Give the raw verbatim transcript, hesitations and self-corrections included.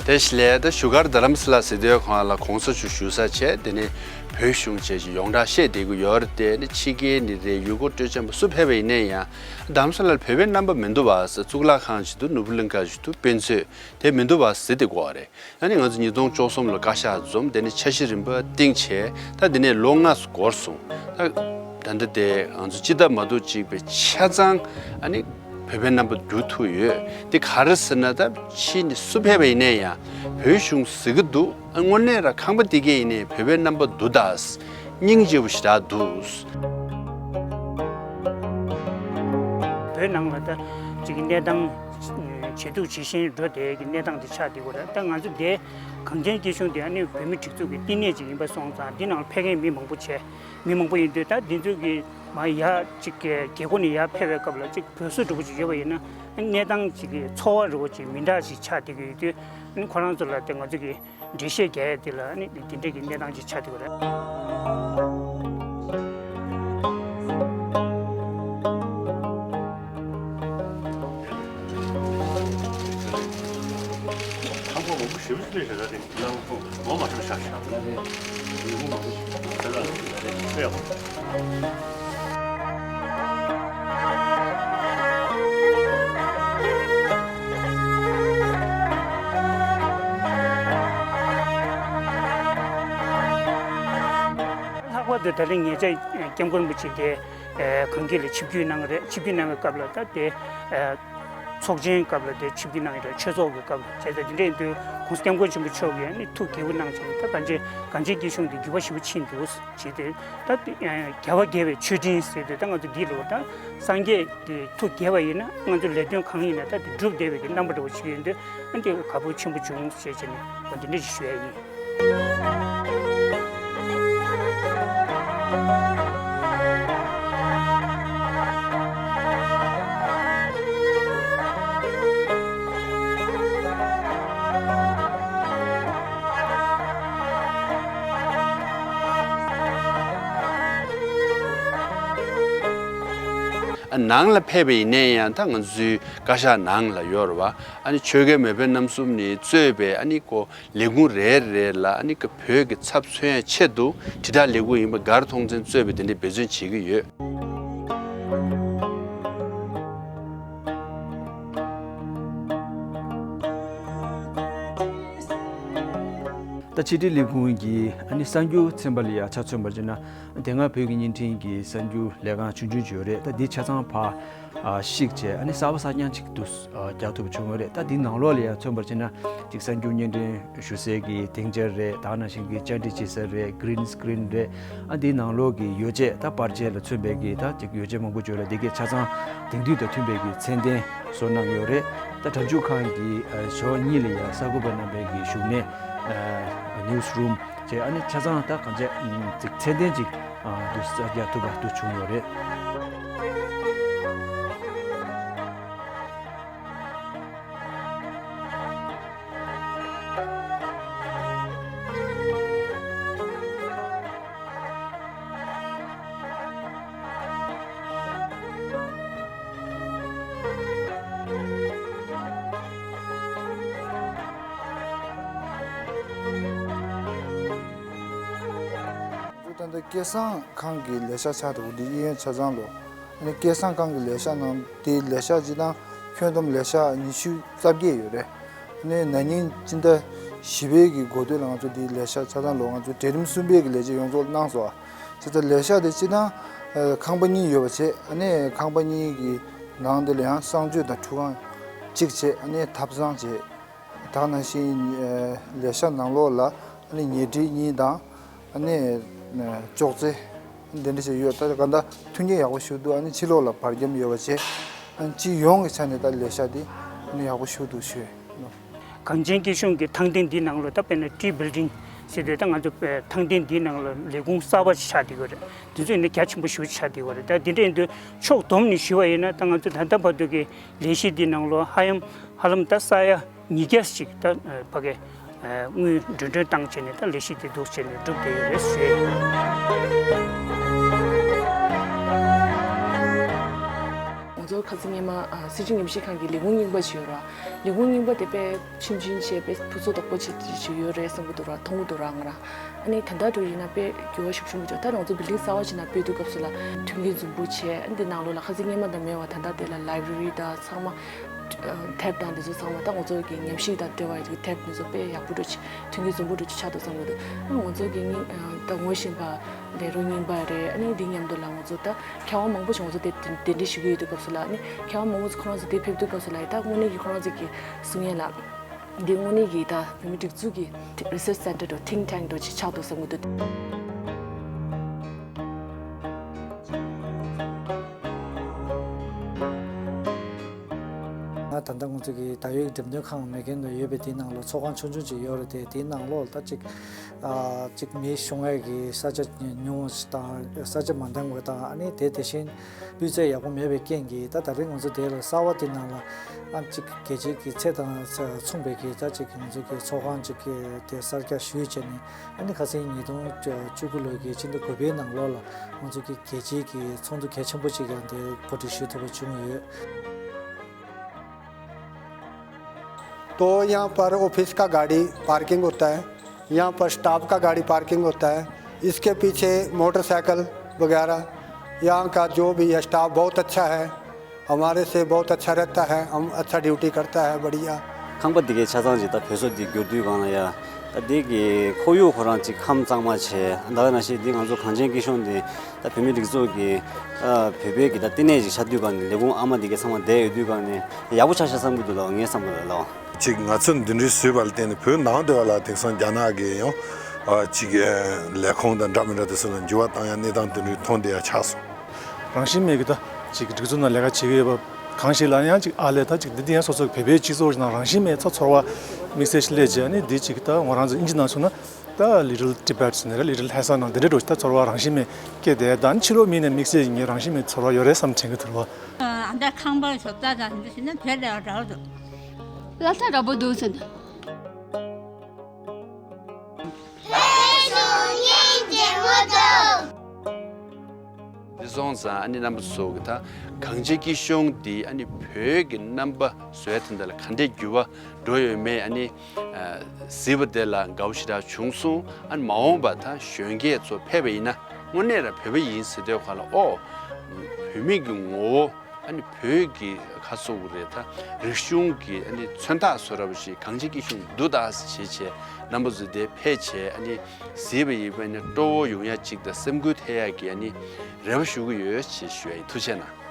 དེ་ཞིག་ལས་ད་བཞུགས་སྒར་རྡ་རམ་ས་ལ་ཟེར་དུས་ཁོང་ལ་གོང་ས་མཆོག་བཞུགས་ས་བྱས། དེ་ནས་བོད་གཞུང་བྱས་ཀྱི་ཡོངས་གྲགས་བཤད་བསྡད་ཀྱི་ཡོད་རེད། དེ་ནི་ཕྱི་རྒྱལ་ནས་རེད། ཡུལ་སྐོར་སྤྲོ་འཆམ་པ་སུ་ཕེབས་པ་ཡིན་ནའི་ཡང་རྡ་རམ་ས་ལར་བོད་པའི་རྣམ་པ་མི་འདུག་པ་ཟེར། གཙུག་ལག་ཁང་ཞིག་འདུག་ནོར་བུ་གླིང་ཁ་ཞིག་འདུག་དཔེ་མཛོད་དེ་མི་འདུག་པ་ཟེར་བསྡད་ཀྱི་ཡོད་རེད། ཨ་ནི་ང་ཚོ་ཉིས་སྟོང་བཅུ་གསུམ་ལ་བཀའ་ཤག་འཛོམས། དེ་ནས་འཆར་གཞི་རིམ་པ་བཏིང་བྱས། ད་དེ་ནས་ལོ་ལྔ་འགོར་སོང་། ད་ད་ལྟ་དེ་ང་ཚོ་སྤྱི་ཟླ་མ་གཏོགས་གཅིག་པའི་ཆ་ཚང་ཨ་ནི་བོད་པའི་རྣམ་པ་བསྒྱུར་ཐུབ་ཡོད། དེ་ག་རེ་ཟེར་ན། ད་ཕྱི་ནས་སུ་ཕེབས་པ་ཡིན་ནའི་ཡང་བོད་གཞུང་ཟེར་གྱི་འདུག་དངོས་གནས་ར་ཁང་པ་དེ་གའི་ཡིན་ནའི་བོད་པའི་རྣམ་པ་འདུག་ད་སྙིང་རྗེ་པོ་ཞེ་དྲག་འདུག་བོད་ནང་ལ་ད་ཅིག་གི་གནས་སྟངས་ཇེ་སྡུག་ཇེ་ཞན་འགྲོ་བསྡད་ཀྱི་གནས་སྟངས་དེ་ཆགས་བསྡད་ཀྱི་ཡོད་རེད། ད་ང་ཚོ་འདི་གངས་ཅན་སྐྱིད་གཤོངས་དེ་ཨ་ནི་བོད་མི་སྒྲིག་འཛུགས་ཀྱི་བསྟི་གནས་ཅིག་ཡིན་པ་སོང་ཙང་། འདི་ནང་ལ་ཕེབས་མཁན་མི་མང་པོ་བྱས། མི་མང་པོ་ཡིན་དུས། ད་འདི་ཚོ་གི་མ་ཡར་ཅིག་གི་རྒྱལ་སྒོ་ནས་ཡར་ཕེབས་པའི་སྐབས་ལ་ཅིག་འབོད་སྲོལ་འདྲ་པོ་ཅིག་ཡོད་པ་ཡིན་ན། གནས་སྟངས་ཅིག་གི་ཚོར་བ་འདྲ་པོ་ཅིག་མི་འདྲ་ཞིག་ཆགས་བསྡད་ཀྱི་ཡོད་དུས། ཨ་ནི་ཁོ་རང་ཚོ་ལ་དེ་ང་ཚོ་གི་འགྲེལ་བཤད་རྒྱག་ཡ་དེ་ལ་ཨ་ནི་དེ་འདྲ་གི་གནས་སྟངས་ཅིག་ཆགས་བསྡད་ཀྱི་ཡོད་རེད། ལྷག་པར་དུ་ད་རིང་ཉེ་ཆར་སྐྱབས་མགོན་རིན་པོ་ཆེ་དེ་གངས་སྐྱིད་ལ་ཆིབས་བསྒྱུར་གནང་རེད། ཆིབས་བསྒྱུར་གནང་བའི་སྐབས་ལ་ད་དེ། ཚོགས་ཆེན་སྐབས་ལ་དེ་ཆིབས་བསྒྱུར་གནང་ཡོད་རེད། ཆོས་ཚོགས་ཀྱི་སྐབས་ལ། བྱས་ཙང་དེ་འདྲ་ཡིན་དུས་༸གོང་ས་༸སྐྱབས་མགོན་ཆེན་པོ་མཆོག་གིས་ཨ་ནི་ཐུགས་དགྱེས་པོ་གནང་བྱས་ནས། ད་གངས་ཅན་གངས་ཅན་སྐྱིད་གཤོངས་འདི་འགྱུར་བ་ཞེ་པོ་ཕྱིན་འདུག་ཅེས། དེ་ད་རྒྱལ་བ་དགྱེས་པའི་མཆོད་སྤྲིན་ཟེར་དུས། ད་ང་ཚོ་འདི་ལོ་ད་སངས་རྒྱས་ཀྱི་ཐུགས་དགྱེས་པ་ཡིན་ན། ང་ཚོ་ལས་དོན་གང་ཡིན་ན་ད་དེ་འགྲུབ་བསྡད་པའི་གི་རྣམ་པ་འདྲ་པོ་ཞིག་ཡོད་དུས། ཨ་འདི་དགའ་པོ་ཆེན་པོ་བྱུང་ཟེར་བྱས་ནས་འོ་འདི་འདྲ་ཞིག་ཞུ་ཡ་ཡིན། ནང་ལ་ཕེབས་པ་ཡིན་ནའི་ཡང་ད་ང་ཚོའི་བཀའ་ཤག་ནང་ལ་ཡོད་རེད་པ། ཨ་ནི་ཆོལ་ཁའི་མེས་དབོན་རྣམ་གསུམ་ནས་གཙོས་པའི་ཨ་ནི་ཀོ་ལས་ཁུངས་རེ་རེ་ལ་ཨ་ནི་ཀ་བོད་ཀྱི་ཚབ་མཚོན་ཡ་ཆེད་དུ་དྲིལ་བསྒྲགས་ལས་ཁུངས་ཡིན་པ་ག་རེ་མཐོང་ཚེ་གཙོས་པའི་དེ་འདྲའི་འབད་བརྩོན་བྱེད་ཀྱི་ཡོད། ད་ཕྱི་དྲིལ་ལས་ཁུངས་ཀྱི་ཨ་ནི་གསར་འགྱུར་ཚན་པ་ལ་ཡ་ཆ་མཚོན་པར་བྱས་ན། དེ་སྔ་བོད་ཀྱི་བརྙན་འཕྲིན་གྱི་གསར་འགྱུར་ལས་ཁང་ཆུང་ཆུང་ཅིག་ཡོད་རེད། ད་འདི་ཆ་ཚང་ཕར་ཨ་བཤིག་བྱས། ཨ་ནི་གསར་པ་གསར་རྐྱང་ཅིག་ཏུ་ཨ་རྒྱག་ཐུབ་པ་བྱུང་ཡོད་རེད། ད་འདི་ནང་ལོགས་ལ་ཡ་མཚོན་པར་བྱས་ན། ཅིག་གསར་འགྱུར་བརྙན་འཕྲིན་ཞུ་སའི་གི་སྡིངས་ཆ་རེད། ད་ནང་བཞིན་གྱི་བཅར་འདྲི་བྱེད་ས་རེད། གི་རིན་སི་ཀི་རིན་རེད། ཨ་འདིའི་ནང་ལོགས་ཀྱི་ཡོ་བྱད། ད་པར་ཆས་ལ་མཚོན་པའི་གི་ད་ཅིག་ཡོ་བྱད་མང་པོ་ཅིག་ཡོད་རེད། འདི་གའི་ཆ་ཚང་དེང་དུས་དང་མཐུན་པའི་གི་ཚད་ལྡན་བཟོ་གནང་ཡོད་རེད། ད་སྒྲ་འཇུག་ཁང་གི་ཨ་ཞོར་གཉིས་ལ་ཡ་གསར་འགོད་པ་རྣམ་པའི་གི་བཞུགས་གནས་ཨ་ནིའུ་སི་རུམ་བཅས། ཨ་ནི་ཆ་ཚང་ད་གང་ཅི་ཅིག་ཚད་ལྡན་ཅིག་ཨ་དུ་གསར་རྒྱག་ཐུབ་པ་དུ་བྱུང་ཡོད་རེད། ད་ལྟ་སྐལ་བཟང་ཁང་གི་ལས་ཤག་ཆགས་འདུག་འདི་གཡས་གཡོན་ཆ་ཚང་ལོ། ཨ་ནི་སྐལ་བཟང་ཁང་གི་ལས་ཤག་ནང་དེ་ལས་ཤག་སྤྱི་བཏང་ཁྱོན་བསྡོམས་ལས་ཤག་ཉི་ཤུ་རྩ་བརྒྱད་ཡོད་རེད། ཨ་ནི་ན་ནིང་སྤྱི་ཟླ་བཞི་པའི་གི་འགོ་སྟོད་ལ་ང་ཚོ་དེའི་ལས་ཤག་ཆ་ཚང་ལོ། ང་ཚོ་གྲལ་རིམ་གསུམ་པའི་གི་ལས་བྱེད་ཡོངས་རྫོགས་གནང་སོང་། བྱས་ཙང་ལས་ཤག་དེ་སྤྱི་བཏང་ཨ་ཁང་པ་གཉིས་ཡོད་པ་བྱས། ཨ་ནི་ཁང་པ་གཉིས་ཀྱི་ནང་དེ་ལ་ཡང་གསང་སྤྱོད་དང་ཁྲུས་ཁང་གཅིག་བྱས། ཨ་ནི་ཐབ་ཚང་བྱས། ད་ག་ནང་བཞིན་ཨ་ལས་ཤག་ནང་ལོགས་ལ་ཨ་ནི་ཉལ་ཁྲི་གཉིས་དང་། ཨ་ནི་ཨ་ཅོག་ཙེ་འདི་འདྲ་ཞིག་ཡོད། ད་ག་ད་མཐུན་རྐྱེན་ཡག་པོ་ཞིག་འདུག་ཨ་ནི་ཕྱི་ལོགས་ལ་བར་འཁྱམས་ཡོད་པ་བྱས། ཨ་ནི་སྤྱི་ཡོངས་ཀྱི་ཆ་ནས་ད་ལས་ཤག་འདི་ཨ་ནི་ཡག་པོ་ཞིག་འདུག་ཞུ། གངས་ཅན་སྐྱིད་གཤོངས་ཀྱི་ཐང་སྟེང་འདིའི་ནང་ལ་ད་དཔེར་ན་ཊི་བིལ་ཌིང་ཟེར་དུས། ད་ང་ཚོ་ཨ་ཐང་སྟེང་འདིའི་ནང་ལ་ལས་ཁུངས་གསར་པ་ཞིག་ཆགས་བསྡད་ཡོད་རེད། དེ་ཚོ་ཡིན་ན་རྒྱ་ཆེན་པོ་ཞེ་པོ་ཆགས་བསྡད་ཡོད་རེད། ད་འདི་འདྲ་ཡིན་དུས་ཕྱོགས་བསྡོམས་ནས་ཞུས་པ་ཡིན་ན། ད་ང་ཚོ་ད་ལྟ་བར་དུ་གི་ལས་གཞི་འདིའི་ནང་ལོ་ཧ་ཡམ་ཧ་ལམ་ད་ས་ཡ་ཉིས་བརྒྱ་ཞིག་ད་ཕ་གི་དངུལ་འགྲོ་གྲོན་བཏང་བྱས་ནས་ད་ལས་གཞི་འདི་འདུག་བྱས་ནས་འགྲུབ་བསྡད་ཡོད་རེད་ཞུ་ཡ་ཡིན། ཁ་སང་ཉི་མ་ཨ་སྲིད་སྤྱི་ཉམས་ཞིབ་ཁང་གི་ལས་ཁུངས་རྙིང་པ་ཞིག་ཡོད་ར། ལས་ཁུངས་རྙིང་པ་དེ་དཔེ་ཆུང་ཆུང་བྱས་དཔེ་ཕུན་སུམ་ཚོགས་པོ་ཆེ་ཞིག་ཡོད་རེད་བསམ་གྱི་འདུག་ར། མཐོང་གི་འདུག་ར་ང་རང་། ཨ་ནི་ད་ལྟ་དུ་ཡིན་ན་དཔེ་འགྱུར་བ་ཤུགས་ཆེན་པོ་བྱུང་། ད་ང་ཚོ་བིལ་ཌིང་གསར་བ་ཞིག་ནང་སྤོས་དུས་སྐབས་སུ་ལ་མཐུན་རྐྱེན་འཛོམས་པོ་བྱས། ཨ་ནི་འདི་ནང་ལོགས་ལ་ཁ་སང་ཉི་མ་དང་མེད་པ་ད་ལྟ་དེ་ལ་ལའི་བྷྲེ་རི་དང་ཚང་མ་ཊེབ་དང་དེ་ཚོ་ཚང་མ་ད་ང་ཚོ་གི་ཉམས་ཞིབ་དང་འབྲེལ་བ་ཡོད་ཀྱི་ཊེབ་དེ་ཚོ་དཔེ་ཡག་པོ་འགྲོ་ཆེ་མཐུན་རྐྱེན་འཛོམས་པོ་འགྲོ་ཆེ་ཆགས་འདུག་བསམ་གྱི་འདུག་ཨ་ང་ཚོ་གི་སྙིང་ད་ངོ་ཤེས་པ་ལས་རོགས་རྙིང་པ་རེད། ཨ་ནི་འདི་མཉམ་དུ་ལ་ང་ཚོ་ད་མཁས་དབང་མང་པོ་ཞིག་ང་ཚོ་དེ་གདན་འདྲེན་ཞུ་གི་ཡོད་དུས་སྐབས་སུ་ལ། ཨ་ནི་མཁས་དབང་མང་པོ་ཁོ་རང་ཚོ་དེ་ཕེབས་དུས་སྐབས་སུ་ལ་ད་དངོས་གནས་ཀྱི་ཁོ་རང་ཚོ་གི་གསུང་ཡས་ལ། འདི་དངོས་གནས་ཀྱི་ད་བོད་མི་སྒྲིག་འཛུགས་ཀྱི་research center་དང་think tank་དང་ཅིག་ཆགས་འདུག་བསམ་གྱི་འདུག་ང་ད་ལྟ་ང་ཚོ་གི་ད་ཡོད་ཀྱི་འགྲེམས་སྟོན་ཁང་མེག་གྷན་དུ་ཡོད་པའི་དེའི་ནང་ལོགས་ཚོགས་ཁང་ཆུང་ཆུང་ཅིག་ཡོད་རེད་དེ། དེའི་ནང་ལོགས་ད་ཅིག་ཨ་ཅིག་མི་ཤོང་ཡས་ཀྱི་ས་ཆ་ཉུང་ངུ་ཞིག་དང་ས་ཆ་མ་འདང་བ་དང་། ཨ་ནི་དེ་དེ་བཞིན་སྤུས་ཚད་ཡག་པོ་མེད་པའི་རྐྱེན་གྱིས་ད་ད་རེས་ང་ཚོ་དེ་ལ་གསར་པ་དེ་ནང་ལ་ཨ་ཅིག་གལ་ཆེའི་གི་ཚད་དང་མཚུངས་པའི་གི་ད་ཅིག་ང་ཚོ་གི་ཚོགས་ཁང་ཅིག་གི་དེ་གསར་རྒྱག་ཞུས་བྱས་ནས། ཨ་ནི་ཁ་སང་ཉིས་སྟོང་བཅུ་དགུ་ལོའི་གི་སྤྱི་ཟླ་དགུ་པའི་ནང་ལོགས་ལ་ང་ཚོ་གི་གལ་ཆེའི་གི་ཚོགས་འདུ་གལ་ཆེན་པོ་ཅིག་ཡང་དེ་གོ་སྒྲིག་ཞུ་ཐུབ་པ་བྱུང་ཡོད། तो यहाँ पर ऑफिस का गाड़ी पार्किंग होता है, यहाँ पर स्टाफ का गाड़ी पार्किंग होता है, इसके पीछे मोटरसाइकिल वगैरह। यहाँ का जो भी है, स्टाफ बहुत अच्छा है, हमारे से बहुत अच्छा रहता है, हम अच्छा ड्यूटी करता है, बढ़िया। ཁང་པ་འདི་གའི་ཆ་ཚང་ཅིག་ད་བོད་ས་འདི་བསྒྱུར་དུས་སྒང་ལ་ཡ། ད་འདི་གི་ཁོར་ཡུག་ཁོ་རང་ཅིག་ཁམས་གཙང་མ་བྱས། ད་ག་ནང་བཞིན་འདི་ང་ཚོ་གངས་ཅན་སྐྱིད་གཤོངས་འདི་ད་བོད་མིའི་སྒྲིག་འཛུགས་ཀྱི་ཨ་བོད་པའི་གི་ད་ལྟེ་གནས་ཅིག་ཆགས་དུས་སྒང་ནས་ལས་ཁུངས་ཨ་མ་འདི་གའི་ཚང་མ་བསྡད་ཡོད་དུས་སྒང་ནས་ཡག་པོ་ཆགས་ཤག་བསམ་གྱི་འདུག་ལགས། ངས་བསམ་པ་ལ་ལགས། ཅིག་ང་ཚོ་འདི་འདྲའི་བཟོས་པ་ལ་བརྟེན་ནས་བོད་ནང་དུ་བ་ལ་དེང་སང་རྒྱ་ནག་གི་ཡང་ཨ་ཅིག་ལས་ཁུངས་དང་འདྲ་མི་འདྲ་དེ་ཚོ་ལ་འགྱུར་བ་བཏང་ཡ་གནས་སྟངས་འདི་འདྲའི་མཐོང་བསྡད་ཡ་ཆགས་སོང་། རང་བཞིན་མེད་ཀྱི་ད་ཅིག་སྒྲིག་འཛུགས་ནང་ལས་ཀ་བྱེད་ཀྱི་ཡོད་པ་གང་ཞིག་ལ་ཡང་ཅིག་ཨ་ལས་ད་ཅིག་འདི་འདི་ཡང་སོ་སོ་བོད་པའི་སྤྱི་ཚོགས་ནང་རང་བཞིན་མེད་ཚ་ཚོར་བ་དམིགས་བསལ་ཞིག་སླེབས་རྗེས་ནི་འདི་ཅིག་ད་ང་རང་ཚོ་ཨིན་ཇི་ནང་མཚོན་ན་ད་Little Tibet་ཟེར་ནས་ར་Little Lhasa་ནང་འདི་འདྲའི་འགྲོ་ཞིག་ད་ཚོར་བ་རང་བཞིན་མེད་སྐྱེ་བསྡད་ད་ནི་ཕྱི་ལོགས་མི་ནས་དམིགས་བསལ་ཡིན་ངེས་རང་བཞིན་མེད་ཚོར་བ་ཡོད་རེད་བསམ་དྲན་གྱི་ཐུར་བ། ཨ་ད་ཁང་པ་ཞོག་ཙག་ཙག་འདི་ཟེར་ན་བོད་ལས་འདྲ་བོ་འདུག་ལྷ་ས་འདྲ་པོ་འདུག་ཟེར་ན། འདི་སོང་ཙང་ཨ་ནི་རྣམ་པ་ཚོ་གི་ད་གངས་ཅན་སྐྱིད་གཤོངས་འདི་ཨ་ནི་བོད་ཀྱི་རྣམ་པ་བཟོས་དེ་འདྲ་ལ་ག་འདྲའི་འགྱུར་བ་འགྲོ་ཡོད་མེད་ཨ་ནི་གཟིགས་པ་དེ་ལ་དགའ་པོ་ཞེ་དྲག་བྱུང་སོང་། ཨ་ནི་མ་འོངས་པ་ད་གཞོན་སྐྱེས་ཚོ་ཕེབས་པ་ཡིན་ན་དངོས་གནས་ར་བོད་པ་ཡིན་ཟེར་དུས་ག་ལ་ཨོ་བོད་མི་གི་ངོ་བོ། ཨ་ནི་བོད་ཀྱི་ཁ་སོ་གི་རེད་ད་རིག་གཞུང་གི་ཨ་ནི་མཚོན་རྟགས་བཟོ་འདྲ་པོ་ཞིག་གངས་ཅན་སྐྱིད་གཤོངས་འདུག་ད་ཟེར་བྱས་བྱས་རྣམ་པ་ཚོ་དེ་ཕེབས་བྱས་ཨ་ནི་གཟིགས་པ་ཡིན་པ་ནི་སྤྲོ་བོ་ཡོང་ཡ་གཅིག་དང་སེམས་འགུལ་ཐེབས་ཡ་གི་ཨ་ནི་རེ་བ་ཞུ་གི་ཡོད་ཅེས་ཞུ་ཡ་ཡིན། ཐུགས་རྗེ་གནང་།